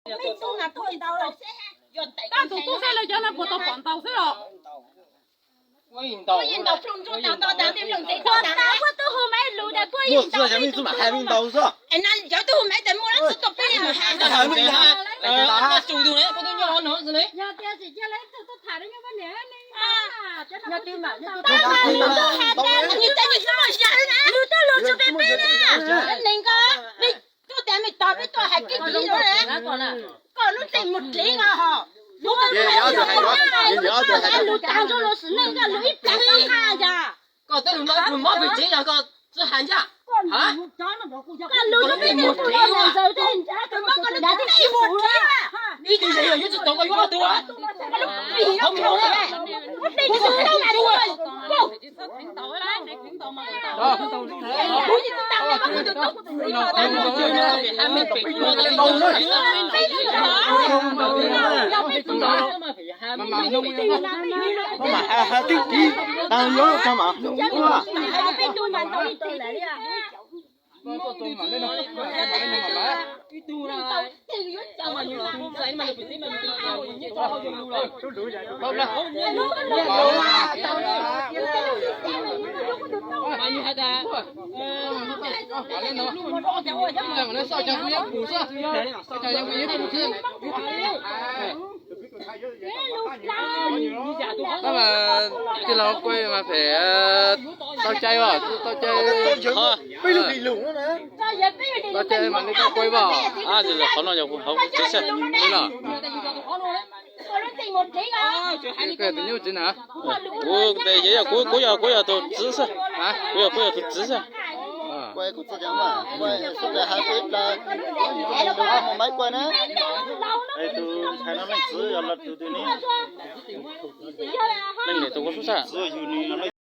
Koj tus tub xeeb lawv cov no puas tau pom ntaus xwb los? Puas tau, puas tau hu Maiv lus tias puas yeej ntaus, cov tub hu Maiv tas muaj lab txib tuaj peb li mus hais. Yog tias tsis cia lawv ib tug tuaj tham rau nyuj poj niam ne, nws tuaj lus tsuas peb peb na, neeg ko, tuaj tas me tog peb tuaj hais kev tiv koj lub ntees mus dlev os. Lus tag nrho los sim neej koj lus ib plag koj hais cas. Koj tej lus no lus mob pes tsev yog koj tsis hais ncaj. Koj lus lub peb mus dlev os. Ib tug yog yuav tsis tau koj yuav ob tug. Tab mas tij laug Kuaj mas phem tau cai os, tau cai. Tau cai mas nej tau Kuaj os. Qhov no yog kuv hauv tsev xwb. Koj yog tus nyuj tsev na? Kuv, kuv yog, kuv yog tus txiv xwb. Kuv yog, kuv yog tus txiv xwb. Tus ntxhais no leej txiv yog tus twg ne? Leej niam tus ua sub sab.